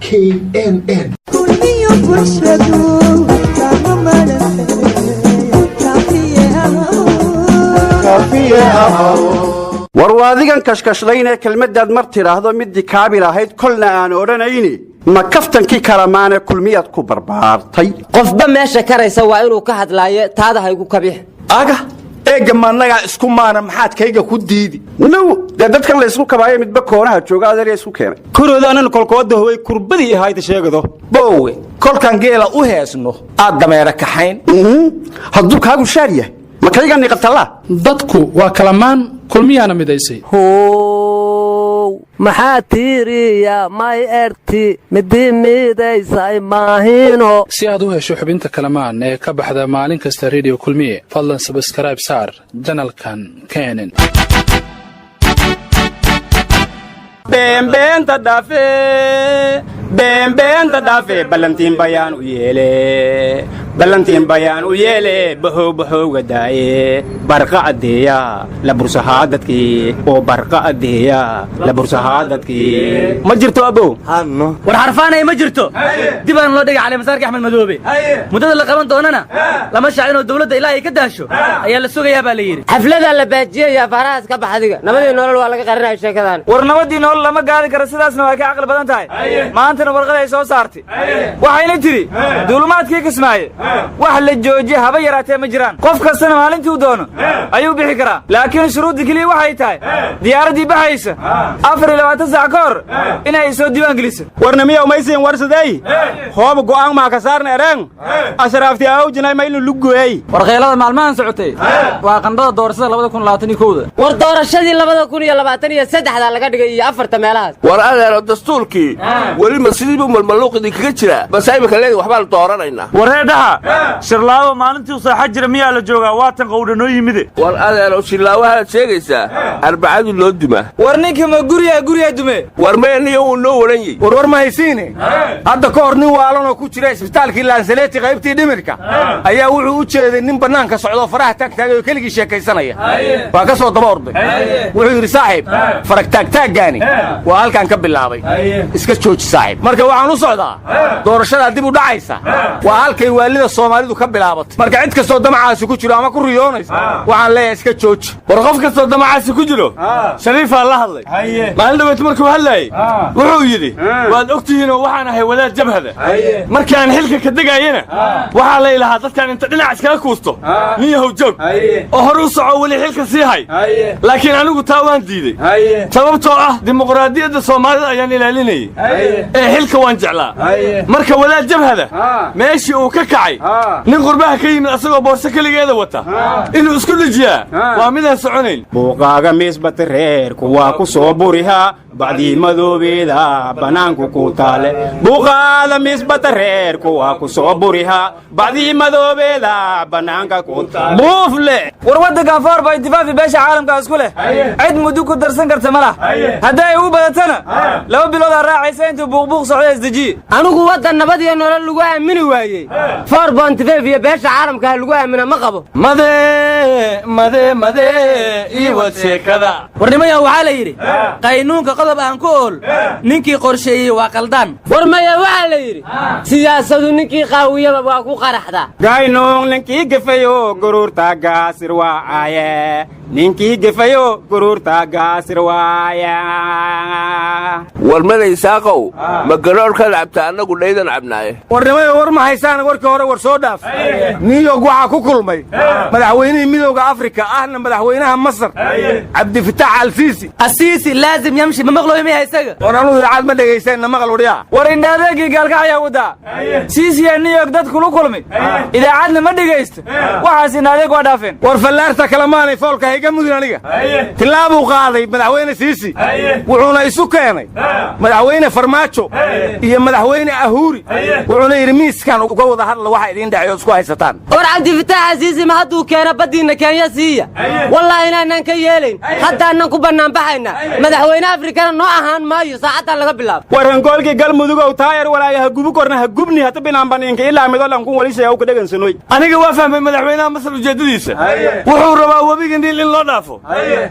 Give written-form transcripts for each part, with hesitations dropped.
KNN. Kulmiyo bulshadu kama madhante, kaafiye ahaw. War waadigan kashkashlaynee kelmaddaad mar tidhaahdo middii kaabil ahayd kolna aan odhanayni. Ma kaftankii kalamaane Kulmiyaad ku barbaartay? Qofba meesha karaysa waa inuu ka hadlaaye, taada haygu kabix. Aga eegga, maannagaa isku maana? Maxaad kayga ku diidi? Now dee, dadkan la ysku kabaayo midba koonaha jooga, adeerya isku keenay. Korooda anan kolkooda howay kurbadii ahayda sheegado. Boowe, kolkaan geela u heesno aad dameera kaxayn. Hadduu kaagu shaar yahay, ma kayga niqatallaa? Dadku waa kalamaan, Kulmiyaana midaysay. How maxaa tiiriya may erti midi midaysay maahino? Si aad u hesho xubinta Kalamaan ee ka baxda maalin kasta Rediyo Kulmiye, fadlan subscribe saar channelkan KNN. Beenbeenta dhaafe, beenbeenta dhaafe, ballantiin bayaan u yeele, ballantiin bayaan u yeele, bahow bahowga daaye, barqa addeeya la bursahaa dadkii oo barqa addeeya la bursahaa dadkii. Ma jirto, abow? War xarfaanay, ma jirto. Dib aan loo dhigay caleemasaarka Axmed Madoobe. Muddada la qaban doonana lama shaacin oo dowladda ilaa ay ka daasho ayaa la sugayaa, baa la yidhi. Xafladaa la baajiyaya, farahaas ka bax adiga. Nabadii Nolol waa laga qarinaya sheekadan. War Nabadii Nolol lama gaadi karo, sidaasna waa ka caqli badan tahay. Maantana warqad ay soo saartay waxayna tidhi: duulumaadkii Kismaaye wax la joojiye haba yaraatee ma jiraan, qof kastana maalintuu doono ayuu bixi karaa, laakiin shuruudda keliya waxay tahay diyaaraddii baxaysa 24 saac ka hor inay soo diiwaan geliso. Warnamiyow, maysin warsadey hooba go'aan maa ka saarna ereen ashraafti awjinay maylu lugoyey. War khaylada maalmahan socotay waa qandhada doorashada 2021-da. War doorashadii 2023-da laga dhigay iyo afarta meelahaas. War adeero, dastuurkii weli ma sidiibuu malmaluuqidii kaga jiraa? Base imika leedi waxbaan dooranaynaa. Wareedhaha Shirlaawo, maalintii u saaxa jira miyaa la joogaa? Waatan qowdha noo yimide. War adeero, shirlaawahaad sheegaysaa Arbacadii loo dumaa. War ninka ma guryaa guryaa dume? War meeniyo wuu noo waranyey. War war ma haysiine, hadda ka hor nin waalanoo ku jira isbitaalkii Laansaleti qaybtii dhimirka ayaa wuxuu u jeeday nin bannaanka socdoo faraha taagtaagay oo keligii sheekaysanaya. Waa ka soo daba orday. Wuxuu yidhi: "Saaxiib, farag taagtaaggaani waa halkaan ka bilaabay, iska jooji, saaxiib." Marka waxaan u socdaa, doorashadaa dib u dhacaysa waa halkay waalida Soomaalidu ka bilaabatay. Marka cid kastoo damacaasi ku jiro ama ku riyoonaysa, waxaan leeyahay: iska jooji. War qof kastoo damacaasi ku jiro, Shariifaa la hadlay maalin dhaweet. Markuu hadlaayey wuxuu yidhi: "Waad og tihiinoo waxaan ahay wadaad jabhada. Markaan xilka ka degaayena waxaa lay lahaa dadkaan inta dhinac iskaga kuusto, nin yahow joog oo hor u soco, weli xilka sii hay. Laakiin anigu taa waan diidey, sababtoo ah dimuqraadiyadda Soomaalida ayaan ilaalinayey ee xilka waan jeclaa." Marka wadaad jabhada meeshii uu ka kacay, nin qurbaha ka yimid asagoo boorso keligeeda wata inuu isku dhejiyaa waa midaan soconayn. Buuqaaga miisbata reerku waa ku soo burihaa, bacdii madoobeeda bannaanku ku taale. Buuqaada miisbata reerku waa ku soo burihaa, bacdii madoobeeda bannaanka ku taale, buufle. War waddankan 4.5 beesha caalamka isku leh, cid muddo ku darsan karta ma lah. Haddii ay ugu badatana 2 biloodaa raacaysa intuu buuqbuuq socda. Isdejiye. Anigu waddan nabad iyo nolol lagu aamini waayey, 4.5 iyo beesha caalamka ha lagu aamina ma qabo. Made made made, iwad sheekada. War nimayan, waxaa la yidhi: qaynuunka qodob aan ku ool ninkii qorsheeyey waa qaldaan. War maya, waxaa la yidhi: siyaasadu ninkii qaawiyaba waa ku qaraxdaa. Gaynuun ninkii gefayo guruurta gaasir waaye, ninkii gefayo guruurta gaasir waaya. War maday Isaaqow, ma garoorkaad cabtaa? Annagu dhaydan cabnaaye. Warnimayo, war ma haysaan. Warkii hore war soo dhaaf. New York waxaa ku kulmay madaxweynihii Midowga Afrika ahna madaxweynaha Masar, Cabdifitaax Alsiisi. Asiisi laazim yamshi, ma maqlooyo miya isaga? War anugu idaacad ma dhegaysanna, maqal waryaa. War indhaadeegii gaalkacyaa wadaa. Siisiya New York dad kula kulmay, idaacadna ma dhegaysto. Waxaas indhaadeeg waa dhaafeen. War fallaarta kalemaanay foolka hayga mudin aniga. Tillaabuu qaaday madaxweyne Siisi, wuxuuna isu keenay madaxweyne Farmaajo iyo madaxweyne Ahuuri, wuxuuna yidhi: "Miiskan uga wada hadla." Waxa idiin dhexeeyo isku haysataan. War Cabdifataax Casiisi ma hadduu keeno baddiinna Kenya siiya, wallaahi inaanaan ka yeelayn. Haddaanan ku bannaanbaxayna, madaxweyne Afrikana noo ahaan maayo saacaddan laga bilaabo. Warangoolkii Galmudugow taayar walaaya ha gubi korna, ha gubni hata binaanbaniinka ilaa midolankun wali sheega ka dhegansanoy. Aniga waa fahmay madaxweynaha Masar ujeeddadiisa. Wuxuu rabaa webiga Niil in loo dhaafo,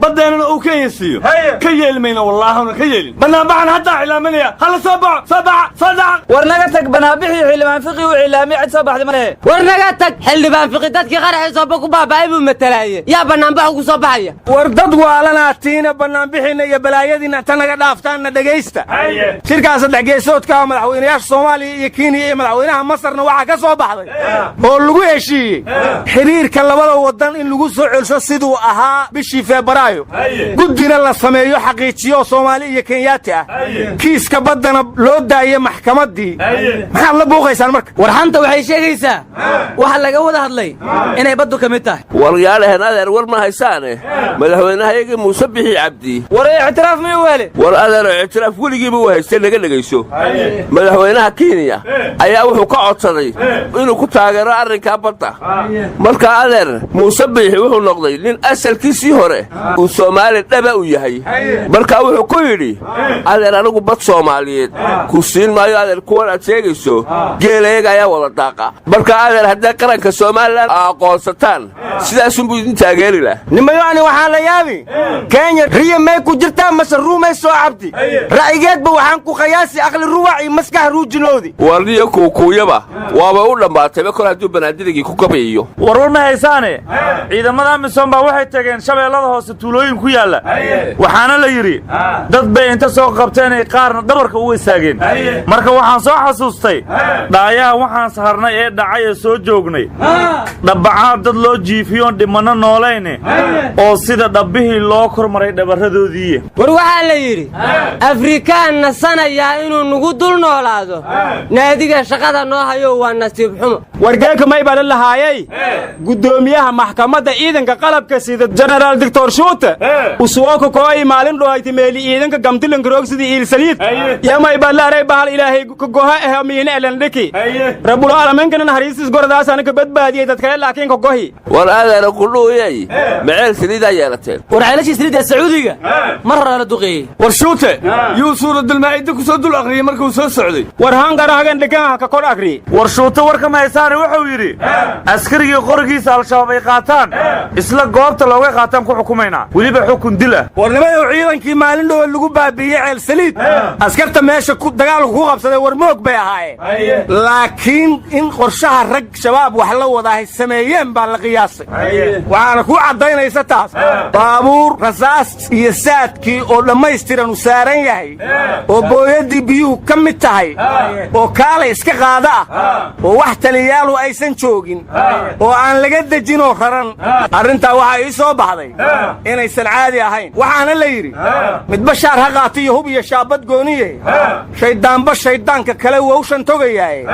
baddeenana uu Kenya siiyo. Ka yeelmayna, wallaahuna ka yeelin. Bannaanbaxan haddaa cilaaminaya, hala soo baxo, soo baxa, soo dhaca. War naga tag, banaanbixii xildhibaan Fiqi u cilaamay cid soo baxday ma lehe. War naga tag, xildhibaan Fiqi dadkii qaraxii sooba ku baaba'ay buu matalaaye, yaa bannaanbax ugu soo baxaya? War dad waalanaa tiina, bannaanbixiinna iyo balaayadiinna inta naga dhaaftaanna dhegaysta. Shirkaa saddex geesoodka madaxweynayaasha Soomaaliya iyo Kenya iyo madaxweynaha Masarna waxaa ka soo baxday oo lagu heshiiyey xidhiirka labada waddan in lagu soo celsho siduu ahaa bishii Febraayo, guddina la sameeyo xaqiijiyo Soomaali iyo Kenyaati ah, kiiska baddana loo daaye maxkamaddii. Maxaad la buuqaysaan marka? Warxanta waxay sheegaysaa waxa laga wada hadlay inay baddu ka mid tahay. Waryaalehen adeer, war ma haysaane, madaxweynehayagii Muuse Bixi Cabdi War ictiraaf miyuu hele? War adeero, ictiraaf weligiiba u haystay, naga dhegayso. Madaxweynaha Kenya ayaa wuxuu ka codsaday inuu ku taageero arrinkaa badda. Marka adeer, Muuse Biixi wuxuu noqday nin asalkiisii hore uu Soomaali dhaba u yahay. Marka wuxuu ku yidhi, adeer, anigu bad Soomaaliyeed ku siin maayo. Adeer, kuwan aad sheegayso geelayaga ayaa wada daaqa. Marka adeer, hadday qaranka Somalilan aqoonsataan, sidaasunbuu idin taageeri lah. Nimayoni, waxaan la yaabi, Kenya riya may ku jirtaa mase ruumay soo cabdi? Ra'yigeedba waxaan ku qiyaasi aqli ruwac iyo maskax ruujinoodi. Warniyo kuukuuyaba waabay u dhammaatayba kol hadduu banaadirigii ku gabayiyo. Warwar ma haysaane, ciidamada AMISOM baa waxay tageen Shabeellada Hoose tuulooyin ku yaalla. Waxaana la yidhi dad bay inta soo qabteenay qaarna dhabarka ugu istaageen. Marka waxaan soo xasuustay dhaayaha waxaan saharnay ee dhacay ee soo joognay, dhabbacaad dad loo jiifiyoon dhimanno noolayne, oo sida dhabbihii loo kormaray dhabarradoodiiye. War waxaa la yidhi Afrikaan nasanayaa inuu nagu dul noolaado, naadiga shaqada noo hayo waa nasiib xumo. Wargeeka may baa la lahaayay guddoomiyaha maxkamadda ciidanka qalabka sida, Jenaraal Doctor Shuute, usuoka kooy maalin dhoayti meeli ciidanka gamtilanka roogsidii iilsaliid yamay baa la aray bahal Ilaahay ka goha eh miina elandhiki rabbul aalamiinkana naxariistis gordaasana ka badbaadiyey dad kale, laakiin ka gohi. War adeera, kudhuuyay maceel saliidaa yeelateen. War ceelashii saliidda Sacuudiga mar horaa la duqeeyey. War Shuute yuu suuradulmaa'ida ku soo dul akhriyey markuu soo socday? War hangarahagan dhikanha ka kor akri. War Shuute warka ma haysaane, wuxuu yidhi askarigii qorigiisa Al-Shabaab ay qaataan, isla goobta looga qaataan ku xukumaynaa, weliba xukun dil ah. War nimayow, ciidankii maalin dhowe lagu baabiiyey Ceel Saliid, askarta meesha dagaalku ku qabsaday war moog bay ahaayeen, laakiin in qorshaha rag Shabaab wax la wadaahay sameeyeen baa la qiyaasay. Waxaana ku caddaynaysa taas baabuur rasaas iyo saadkii oo dhammaystiran u saaran yahay, oo booyaddii biyuhu ka mid tahay, oo kaalay iska qaada ah, oo wax taliyaalu aysan joogin, oo aan laga dejinoo raran. Arrintaa waxaa ii soo baxday inaysan caadi ahayn. Waxaana la yidhi midba shaar ha qaata iyo hub iyo shaabad gooniye, shayddaanba shayddaanka kale wowshan togayaaye,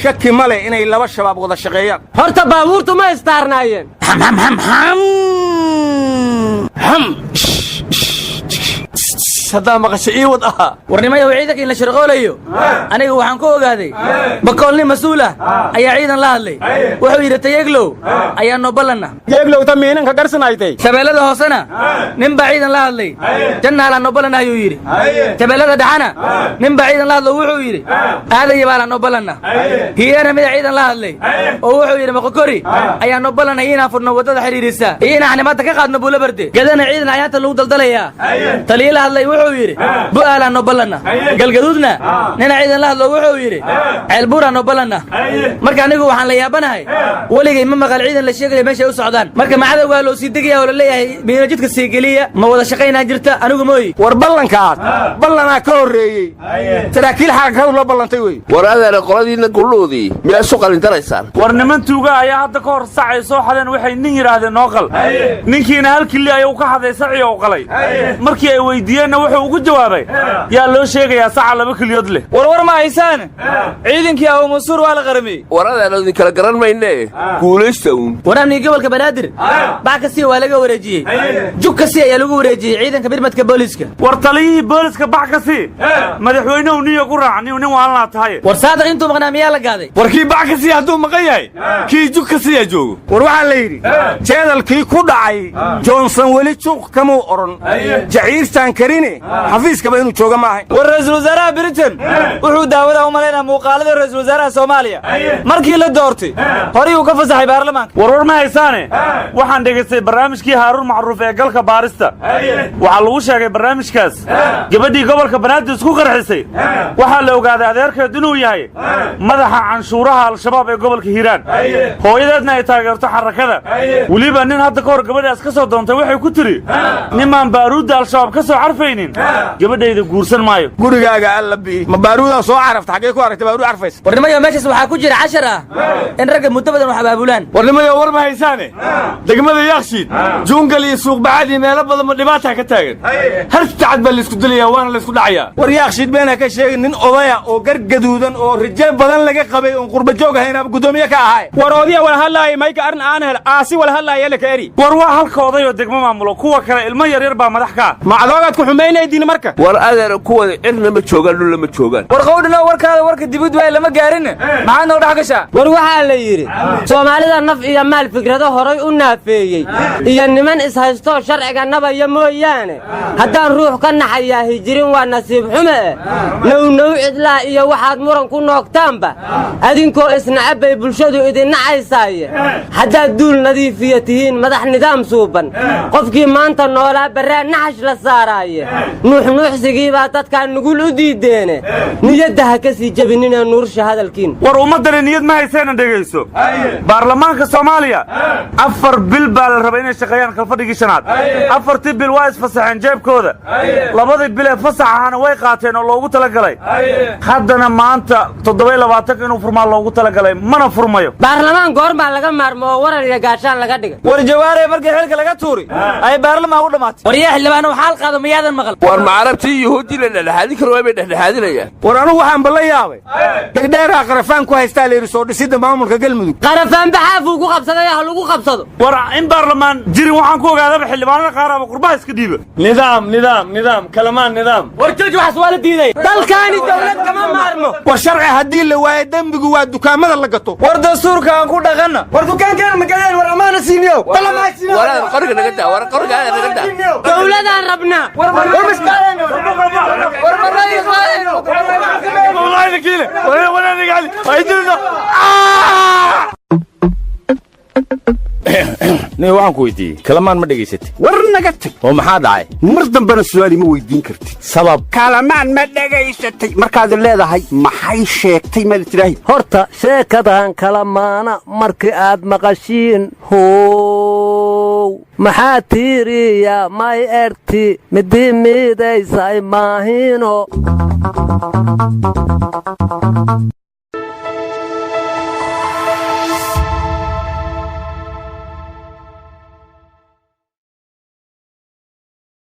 shaki ma leh inay laba Shabaab wada shaqeeyaan. Horta baabuurtu ma istaarnaayeen? Xam haddaa maqasho ii wad ahaa. War nimayahu, ciidanka in la sharqoolayo aniga waxaan ku ogaaday Bakool nin mas-uul ah ayaa ciidan la hadlay. Wuxuu yidhi Tayeglow ayaa noo ballanna. Yeeglowta miinanka garsanaytay. Shabeellada Hoosena nin baa ciidan la hadlay, Jannaalaa noo ballanna ayuu yidhi. Shabeellada Dhexana nin baa ciidan la hadlo, wuxuu yidhi Aadaya baalaa noo ballanna. Hiirana mida ciidan la hadlay oo wuxuu yidhi Moqokori ayaa noo ballanay, inaan furno waddada xidhiirisa iyo inaan xanimaadta ka qaadno Buulabarde. Gadana ciidan ayaanta lagu daldalayaa taliye la hadlay, wuxuu yidhi Bu'aalaa noo ballanna. Galgaduudna nina ciidan la hadlo, wuxuu yidhi Ceelbuuraa noo ballanna. Marka anigu waxaan la yaabanahay, weligay ma maqal ciidan la sheegayo meeshay u socdaan. Marka macadowgaa loo sii degaya oo la leeyahay miina jidka sii geliya, ma wada shaqaynaa jirta? Anigu mooyi. War ballankaas ballanaa ka horreeyey, saraakiil xarakadu la ballantay wey. War adeera, qoladiinna gulluudii miyaa isu qalindaraysaan? War niman tuuga ayaa hadda ka hor sacay soo xadeen. Waxay nin yidhaahdeen noo qal. Ninkiina hal kili ayuu ka xaday sacii oo qalay. Markii ay weydiiyeenna wuxuu Wuxuu ugu jawaabay, yaa loo sheegayaa saca laba keliyood leh? Warwar ma haysaan, ciidankii Abu Mansuur waa la qaramiyey. War adeer, idin kala garan maynee, guulaysta uun. War amniga gobolka Banaadir bac kasi waa laga wareejiyey, jug kasi ayaa lagu wareejiyey ciidanka birmadka booliiska. War taliyihii booliska bax ka sii madaxweynuhu niyo ku raac, niyu nin waalanaa tahay. War Saadiq intuu maqnaa miyaa la gaaday? War kii bax ka sii hadduu maqan yahay, kii jug ka siiyaa joogo. War waxaa la yidhi, jeedalkii ku dhacay Johnson weli juuq kamuu odhan, jaciirtaan karine xafiiskaba inuu jooga ma ahayn. War ra'iisul wasaaraha Britain wuxuu daawada u malaynaa muuqaaladii ra'iisul wasaaraha Soomaaliya markii la doortay horay uu ka fasaxay baarlamaanka. Warwar ma haysaane, waxaan dhegaystay barnaamijkii Haaruun Macruuf ee Galka Baarista. Waxaa lagu sheegay barnaamijkaas gabadhii gobolka Banaadir isku qarxisay waxaa la ogaaday adeerkeed inuu yahay madaxa canshuuraha Al-Shabaab ee gobolka Hiiraan, hooyadeedna ay taageerto xarakada. Weliba nin hadda ka hor gabadhaas ka soo doontay waxay ku tiri, nimaan baaruudda Al-Shabaab ka soo carfaynin gabadhayda guursan maayo. Gurigaaga alla bi, ma baaruudaa soo carafta? Xaggee ku aragtay baaruud carfaysa? Warnimayo, meeshaas waxaa ku jira cashar ah in ragga muddo badan wax abaabulaan. Warnimayo, war ma haysaane, degmada Yaakshiid, Juungal iyo Suuqbacaad iyo meelo badan ma dhibaataa ka taagan. Harta cad baa laysku dilayaa, waana laysku dhacayaa. War Yaakshiid beena ka sheegin. Nin odaya oo gargaduudan oo rajo badan laga qabay oon qurba joog ahayn guddoomiye ka ahay. War oodiya wala hadlaaya, mayka arrin aan hel aasi wala hadlaaya laka eri. War waa halka odayoo degmo maamulo, kuwa kale ilmo yaryar baa madax ka ah. Macdoogaad ku xumaynaydiin marka. War adeer, kuwan cirna ma joogaan, dhulla ma joogaan. War qowdhino, warkaada warka dibud waay lama gaarin, maxaad noo dhex gashaa? War waxaa la yidhi, Soomaalida naf iyo maal fikrado horay u naafeeyey iyo niman ishaystoo sharciga nabaya mooyaane, haddaan ruux ka naxayaa hijirin waa nasiib xume eh. Nownow cidlaa iyo waxaad muran ku noogtaanba, adinkoo isnacab bay bulshadu idin nacaysaaye. Haddaad duul nadiifiya tihiin, madax nidaam suuban, qofkii maanta noolaa barraa naxash la saaraaye. Nuuxnuuxsigiibaa dadkaa nugul u diideene, niyadda ha ka sii jebinina nuursha hadalkiin. War ummaddani niyad ma hayseena, dhegayso. Baarlamaanka Soomaaliya 4 bil baa la rabay inay shaqeeyaan kalfadhigii shanaad. 4tii bil waa isfasaxeen jeebkooda, labadii bil ee fasax ahaana way qaateen oo loogu talagalay. Haddana maanta 27-ka inuu furmaa loogu talagalay, mana furmayo. Baarlamaan goormaa laga maarmo oo waran iyo gaashaan laga dhigay? War Jawaaree, markii xilka laga tuuri ay baarlamaan u dhammaatay. War yaa xildhibaano waxaal qaado, miyaadan maqal? War macarabtii Yuhuuddii la dhexdhexaadin karo waa bay dhexdhexaadinayaan. War anugu waxaan ba la yaabay, degdheeraa qarafaan ku haystaa la yidhi soo dhisidda maamulka Galmudug. Qarafaan baxaafuu ku qabsaday, ha lagu qabsado. War in baarlamaan jirin waxaan ku ogaadaba xildhibaanada qaar aba qurbaha iska dhiiba. Nidaam, nidaam, nidaam, kalamaan nidaam. War jooji, waxaas waa la diiday. Dalkaani dawlad kama maarmo. War sharci haddii la waayo, dembigu waa dukaamada la gato. War dastuurka aan ku dhaqanna. War dukaankeena ma gadeen? War amaana siiniyo. War qoriga naga daa, war qoriga adeer naga daa. Dawladaan rabnaa. War والله كيله ولا ولا قال هيدلنا. Nin, waxaan ku weydiiyey, Kalamaan ma dhegaysatay? War naga tag. Oo maxaa dhacay? Mar dambena su'aal ima weydiin kartid. Sabab? Kalamaan ma dhegaysatay markaad leedahay, maxay sheegtay maad tidhaahi? Horta sheekadan Kalamaana markii aad maqashiin, how maxaa tiiriya may erti midii miidaysay maahino.